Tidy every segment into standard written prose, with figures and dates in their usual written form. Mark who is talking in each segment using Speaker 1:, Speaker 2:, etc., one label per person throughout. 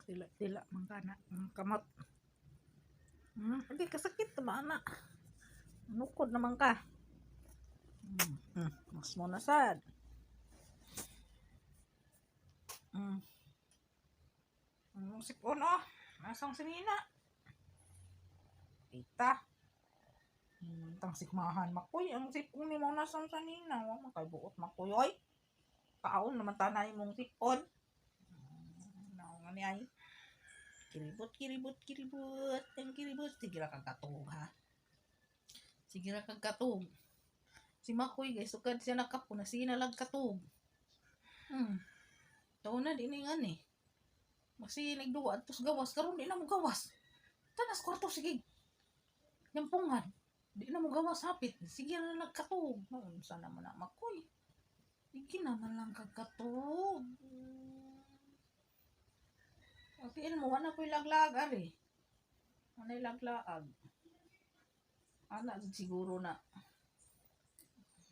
Speaker 1: Sila sila man kana ang kamot. Hindi kasakit ba ana? Nukod naman ka. Mas mo na sad. Ang sipon oh. Nasang sinina. Tita. Tang sikmahan makoy ang sipon ni mo nasang sanina. Wa man kay buot makoy oy. Kaon naman tanay mong sipon. Naong nga ni ay. Kiribot, kiribot, kiribot. Ang kiribot. Sige ra kag katog ha. Sige ra kag katog. Si Makoy guys, sukad siya nakapo na sige na lang katog. Taon na di ni nga ni. Masi nagduwa adto sa gawas karon di na mo gawas. Tanas kwarto sige. Yampungan. Di na mo gawas hapit. Sige na nagkatog. Noon sana man na Makoy. Sige naman lang kagkatog. Ang mo, wala ko'y laglag, ari. Wala laglaag. Ana, siguro na.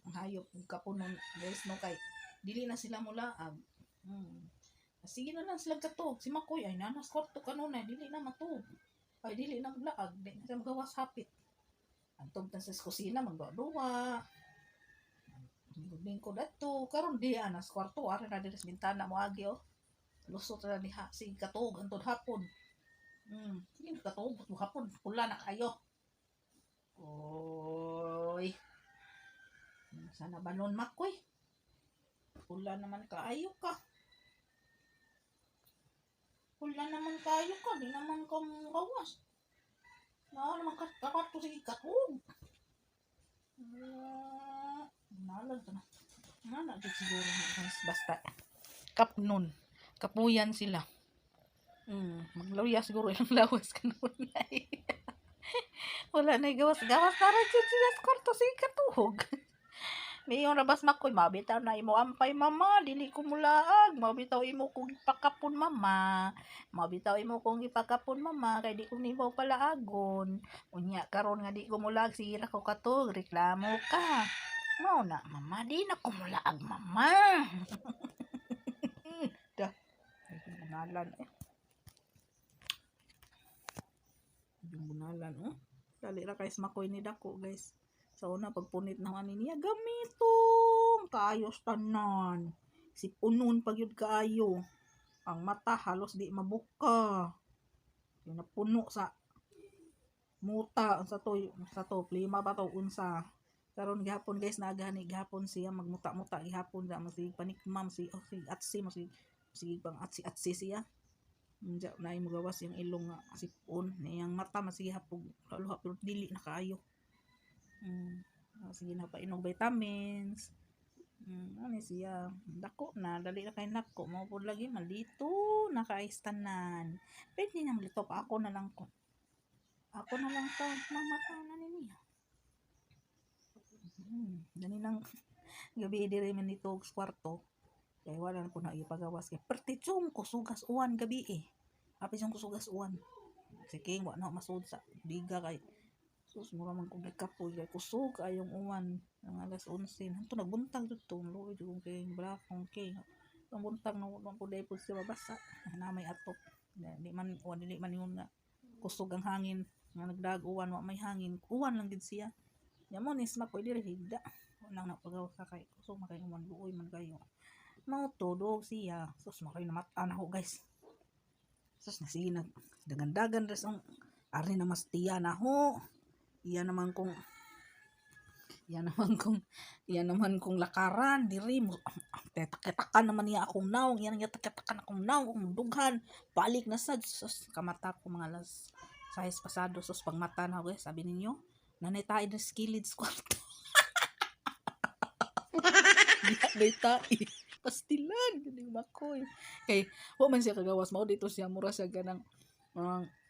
Speaker 1: Ang hayop, kapunon, guys, no, kay, dili na sila mulaag. Sige na lang sila katog. Si Makoy, ay, nanas kwarto kanunay, dili na matug. Ay, dili na maglaag. Di na siya magawas hapit. Antog na sa kusina, magduwa-duwa. Lingkod ato. Karon di, anas kwarto, ari na diri sa bintana mo agi, oh. Lusot na diha. Sige, katog, antod hapon. Sige, katog, hapon. Pula na kayo. Oy. Sana ba nun, Makoy? Pula naman kaayo ka. Pula naman kayo ka. Di naman ka gawas. Na naman ka kakato sige katog. Nalag ka na. Nana jud siguro na guys. Basta kapnon. Kapuyan sila. Magluya siguro ilang lawas kanunay. Wala na gawas. Gawas na rin jud sila sa kwarto sige katuhog. Mayon rabas makoy mabitaw na imo ampay mama, dili ko mulaag, mabitaw imo kong ipakapon mama. Mabitaw imo kong ipakapon mama kay di ko nimo palaagon. Unya karon nga di ko mulaag sige ra ko katog, reklamo ka. Mao na mama, di na ko mulaag mama. Da. Ay, bunalan eh. Yung bunalan oh. Dali ra kay makoy ni dako guys. Sa una pagpunit na ani niya gamitong kaayos tanan. Sipunon pag yun kaayo. Ang mata halos di mabuka. Yung napuno sa muta sa to plima ba to unsa. Karon gihapon guys naagani gihapon siya magmuta-muta gihapon sa masig panikmam si oh, si atsi masig sige pang atsi-atsi siya. Unja na mo gawas yung ilong nga sipon niyang mata masige hapog luha pero dili na kaayo. Sige na painog vitamins. Ano siya? Dako na, dali na kay nako. Mao pud lagi malito na kaayos tanan. Pwede na malito pa ako na lang ko. Ako na lang to, mamata na ni niya. Dani nang gabi diri man dito sa kwarto. Kay wala na po na ipagawas kay pertitsong kusugas uwan gabi eh. Apis yung kusugas uwan. Sige, wa na masud sa diga kay sus mura man kong nagkapoy kay kusog kayong uwan ang alas 11. Hanto nagbuntag dito, luoy jud kong kay balakong kay. Ang buntag na wa po dai po siya mabasa. Na may atop. Di man uwan dili man yun nga kusog ang hangin nga nagdag uwan wa may hangin. Uwan lang gid siya. Nya mo ni smack ko diri higda. Wala na pagawas ka kay kusog man kay uwan luoy man kayo. Mao to dog siya. Sus makay namata na ko guys. Sus na sige nag dagan-dagan res ang ari na mas tiya na ho. Iya naman kong lakaran diri mo tetak-tetakan naman niya akong naong iya niya tatakan akong naong akong dughan balik na sad sus kamata ko mga alas 6 pasado sus pagmata na ako guys sabi ninyo nanay tae na skilid sa kwarto. Diha nay tae pastilan ganing makoy kay wa man siya kagawas mao dito siya mura siya ganang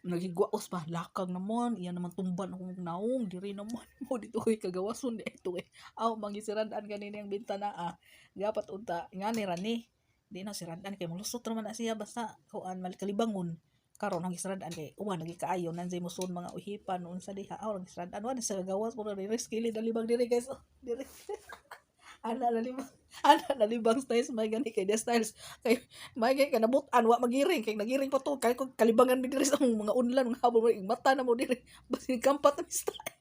Speaker 1: naghigwaos pa lakag naman iya naman tumban akong naong diri naman mo dito koy kagawason di ito eh aw mangisirad-an kanini ang bintana ah dapat unta ngani ra ni di na sirad-an kay molusot ra man na siya basta kuan kalibangon karon ang gisirad-an kay uwan lagi kaayo nandiyan mosun mga uhipan unsa diha aw ang gisirad-an wa na sa gawas mo diri skilid alibang diri guys oh, diri ana lalibang Ana nalibang Styles may gani kay The Styles kay may gani kay nabutan wa magiring kay nagiring pa to kay kung kalibangan mi diri sa among mga unlan, mga habol mo mata na mo diri basin kampat ni Styles.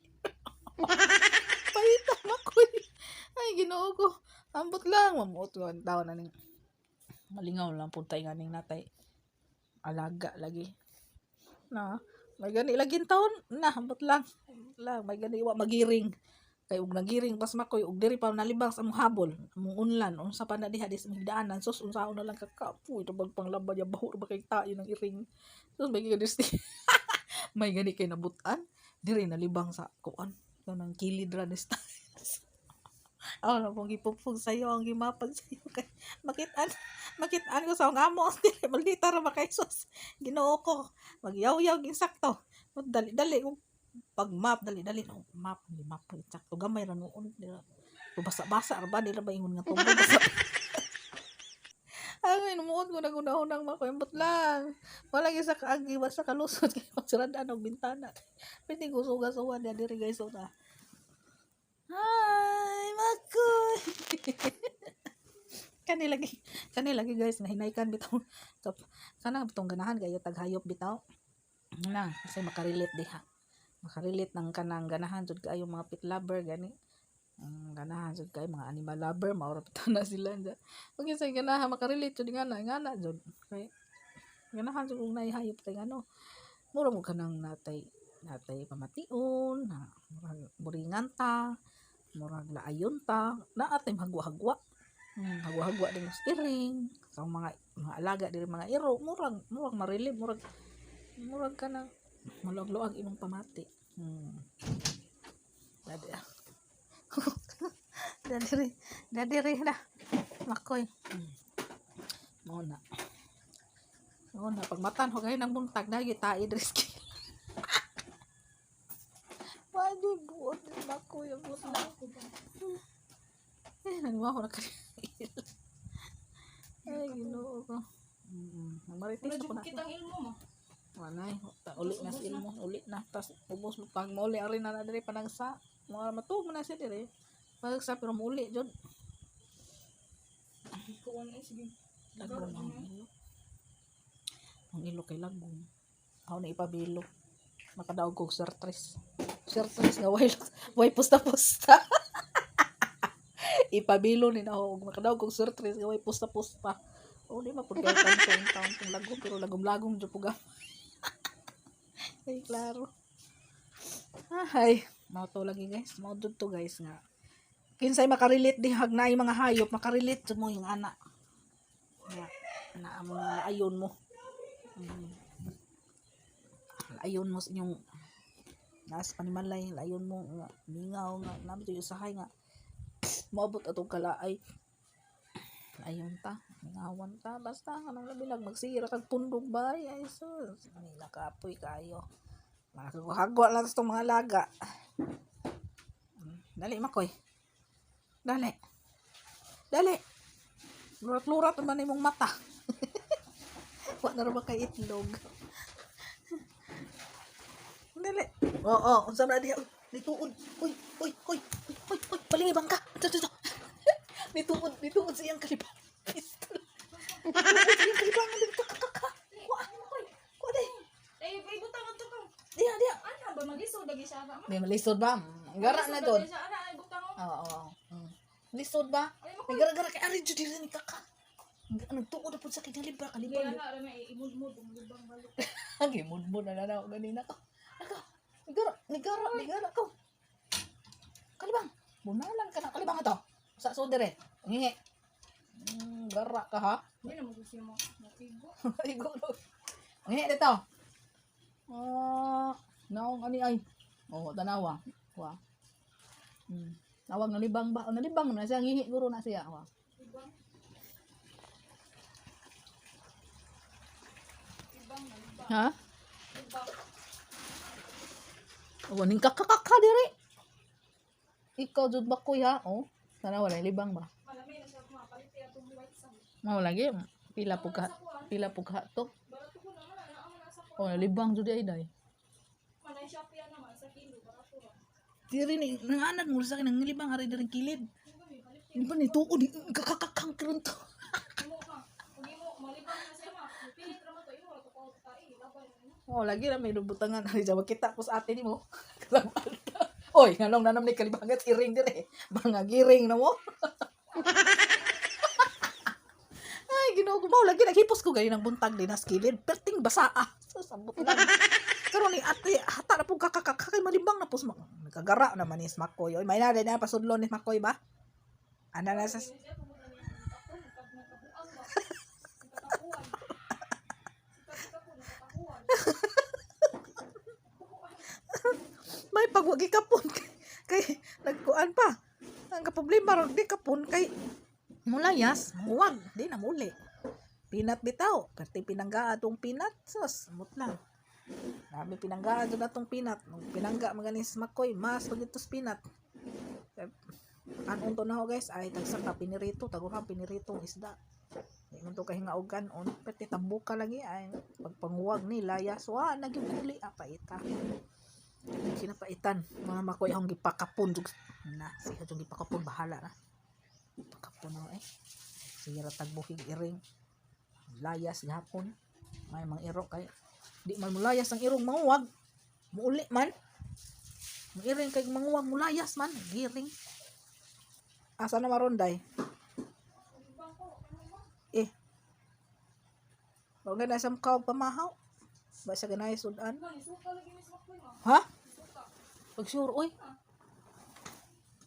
Speaker 1: Pahita makoy. Ay, Ginoo ko. Ambot lang mamuot ko ang taon na ning malingaw lang punta nga ning natay alaga lagi. Na, may gani lagi taon na ambot lang. Ambot lang may gani wa magiring. Kay ug nagiring pas makoy ug diri pa nalibang sa among habol, among unlan unsa pa na diha di sa higdaanan, sus, unsaon na lang kakapoy tubag panglaba niya, baho ra ba kay tayo ng iring. Sus, may gani may gani kay nabutan diri nalibang sa kuan kanang kilid ra ni Styles. Ako na pong gipugpug sa'yo, ang gimapag sa'yo. Kay, makitaan ko sa akong amo. Dili, maldita ra ba kay sus. Ginoo ko. Magyaw-yaw, ginsakto. Dali, dali. Pag map, dali, dali. No, map, hindi map. Sakto, gamay ra noon. Basa-basa ra ba? Di ra ba ingon nga tubo? Basa. Ay, numuot ko na gunahunang makuimbot lang. Wala gyud sa kaagi, wala sa kalusot kay pagsuradaan og bintana. Pwede ko suga-suga niya diri, guys, so na. Hi, Makoy. Kani lagi guys, nahinaykan bitaw. Kana bitong ganahan kayo taghayop bitaw. Na, kasi makarelate diha. Makarelate ng kanang ganahan jud kaayo mga pet lover gani. Ang ganahan jud kaayo mga animal lover, mao ra bitaw na sila dyan. Pag sa ganahan makarelate jud nga na jud. Kay ganahan jud kung naay hayop kay ano. Mura mo kanang natay pamation, na murag buringan ta, murag laayon ta, naa tay hagwa-hagwa. Hagwa-hagwa din mas iring sa mga alaga diri, mga iro, murag marilib, murag kanang maluag-luag imong pamati. Dadi ah. Dadiri, dadiri na. Makoy. Mao na. Mao na pagmatan ho kayo ng buntag na tae diri sa kilid. Wadi buot Makoy, ambot na. Eh, naniwa ko na kanina. Ay, Ginoo ko. Marites
Speaker 2: Wala
Speaker 1: ako
Speaker 2: jud
Speaker 1: na.
Speaker 2: kitang ilmo mo.
Speaker 1: Wanay, ta uli na sa ilmo, uli na. Tas ubos mo pag mauli ari na na diri panagsa. Mga matuog man na siya diri. Panagsa pero mauli jud.
Speaker 2: Kuon eh, sige.
Speaker 1: Lagom ang ilo. Ang ilo kay lagom. Ako na ipabilo. Makadaog kog sirtres. Sirtres nga way pusta-pusta. Ipabilo ni na ako. Makadaog kog sirtres nga way pusta-pusta. O di ma pud kay taon taon kung lagom pero lagom-lagom jud pug. Ay, klaro. Ay, mao to lagi, guys. Mao jud to, guys, nga. Kinsay makarelate di hag naay mga hayop, makarelate jud mo yung ana. Nga naa mo ayon mo. Ayon mo sa inyong nas panimalay, layon mo nga mingaw nga nami to usahay nga moabot atong kalaay. Ayon ta, mingawan ta, basta kanang labi lag magsira kag pundok bay, ay sus, nakapoy kayo. Makakahagwa lang sa itong mga laga. Dali, Makoy. Dali. Dali. Lurat-lurat naman imong mata. Wa na ra ba kay itlog? Dali. Oo, unsa man diha? Nituod. Uy, uy, uy, uy, uy, uy, palingibang ka. Ito, ito, ito. Nituod, nituod sa iyang kalibang. Pistol. Nituod sa iyang kalibangan. Dali, ka, ka, ka. Kuha, kuha, di.
Speaker 2: Ay, ay butang to ko.
Speaker 1: Diha, diha.
Speaker 2: Ana ba maglisod lagi siya ba?
Speaker 1: May malisod ba? Gara na doon.
Speaker 2: Siya ana ay butang oh.
Speaker 1: Oo. Lisod ba?
Speaker 2: Ay
Speaker 1: May gara-gara kay Ari jud diri ni kaka. Nagtuod na pud sa kinalibra
Speaker 2: Di
Speaker 1: kalibang.
Speaker 2: ana ra may imudmud ang libang balik.
Speaker 1: Ang gimudmud na na ako ganina ko. Ako, nigara, nigara, nigara ko. Kalibang, bunalan ka na. Kalibang ito. Sa so dire. Ngingi. Gara ka ha.
Speaker 2: Di na mo gusto mo. Mokigo.
Speaker 1: Igo no. Ngingi dito. Ah, naong ani ay. Oh, tanawa. Wa. Tawag nalibang ba? Oh, nalibang na siya, ngihi guro na siya. Wa.
Speaker 2: Libang. Libang na libang.
Speaker 1: Ha?
Speaker 2: Libang.
Speaker 1: Oh, ning kakakaka dire. Ikaw jud ba kuya? Oh, tanawa na libang ba?
Speaker 2: Malami na siya mapalit atong white sand.
Speaker 1: Mao lagi pila po ka to.
Speaker 2: Barato ko naman ana ang nasa
Speaker 1: Oh, nalibang jud ay day.
Speaker 2: Manay Shopee naman sa kilo barato ra.
Speaker 1: Diri ni nanganad mo sa akin ang nilibang ari diri kilid.
Speaker 2: Ano ba may palit
Speaker 1: Hindi pa nito ko di kakakakang karon to.
Speaker 2: Imo ka. Kung imo malibang na siya ma. Pilit ra man to imo to ko tae laban mo.
Speaker 1: Oh, lagi na may butangan ari jawa kita ko sa ate nimo. Kalabal ta. Oy, nganong nanam ni kalibangat iring dire. Mga giring na mo. Ay, Ginoo ko mao lagi naghipos ko gani ng buntag din nas kilid. Perting basa ah. So, sabot lang. Karon ni ate hata na pug kakakak kay malimbang na po sa nagagara naman ni Makoy. Oy, may na din na pasudlon ni Makoy ba? Ana na sa
Speaker 2: Siya pumunta niya ang kapon pag nakabuang ba. Katapuan. Sikap ko nakatapuan.
Speaker 1: May pagwagi kapon kay, kay nagkuan pa. Ang kaproblema ro di kapon kay mulayas, muwag, di na muli. Pinat bitaw, perti pinangga atong pinat, sus, mut lang. Dami pinangga jud atong pinat. Nung pinangga maganis makoy, mas pagitos pinat. Kanon to na ho guys, ay tagsa ka pinirito, tagurang pinirito ang isda. Di man to kahingaog kanon, perti tambuka lagi ay pagpanguwag ni layas, wa na gyud uli ah, paita. Kinapaitan mga makoy akong gipakapon jug na siya jug gipakapon, bahala na pakapon na eh siya ra tagbuhig iring layas gihapon. May mga iro kay di man mulayas ang irong manguwag, muuli man muiring kay manguwag, mulayas man giring. Asa na maron day eh Wag na sa mukha pamahaw. Ba sa ganay sudan?
Speaker 2: Man, suka lagi ni Makoy ma.
Speaker 1: Ha?
Speaker 2: Suka.
Speaker 1: Pag sure, oy.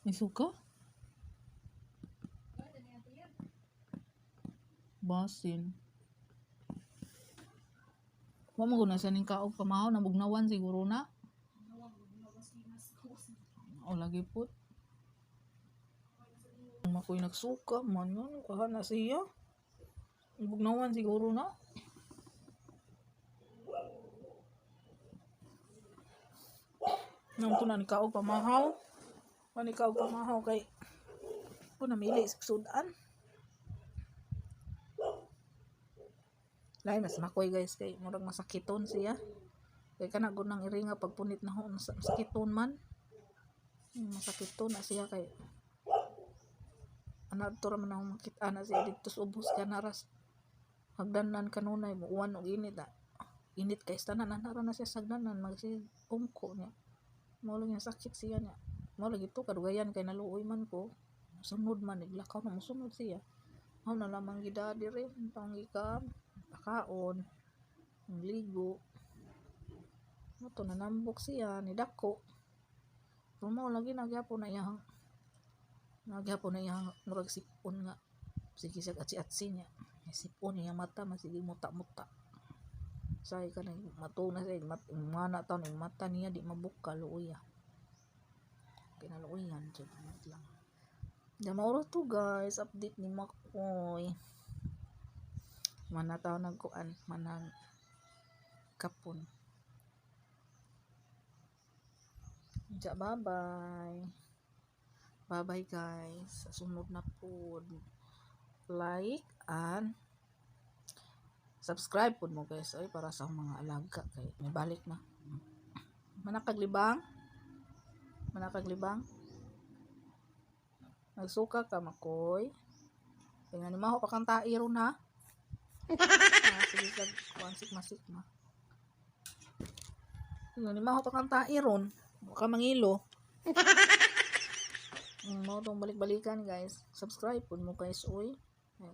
Speaker 1: May suka? Basin. Wa mo na sa ning kaog pamahaw na bugnawan siguro na. O lagi put. Makoy nagsuka man yun. Kaha na siya. Bugnawan siguro na. Nang ko na ni kaog pamahaw. Wa ni kaog pamahaw kay ko namili sa sudan. Lain mas makoy guys kay murag masakiton siya. Kay kana gud nang iringa pagpunit na ho masakiton man. Masakiton na siya kay ana to ra man akong makita na siya didto sa ubos kanaras. Hagdanan kanunay mo uwan og init ah. Init kay tanan ana ra na siya sagdanan magsi ungko niya. Mao lang yung sakit siya niya. Mao lagi to kadugayan kay naluoy man ko. Sunod man naglakaw na mosunod siya. Mao na lamang gida dire pangika pakaon ang ligo. Mo to nanambok siya ni dako. Pero mao lagi nagyapon na iyang murag sipon nga sige siya atsi-atsi niya. May sipon iyang mata masige muta-muta. Say ka nang mato na siya mat, mana taon yung mata niya di mabuka luoya. Kinaluoyan jud lang. Da mauro to guys, update ni Makoy. Mana taon nagkuan, manang kapon. Ja, bye-bye. Bye-bye guys. Sa sunod na pod. Like and subscribe pod mo guys ay para sa akong mga alaga kay may balik na. Manakaglibang? Manakaglibang? Nagsuka ka Makoy. Tingnan ni maho pa kang tairo na. Ah, sige sag kuan sikma sikma. Tingnan ni maho pa kang tairon. Baka mangilo. Mao tong balik-balikan guys. Subscribe pud mo guys oy. Ay,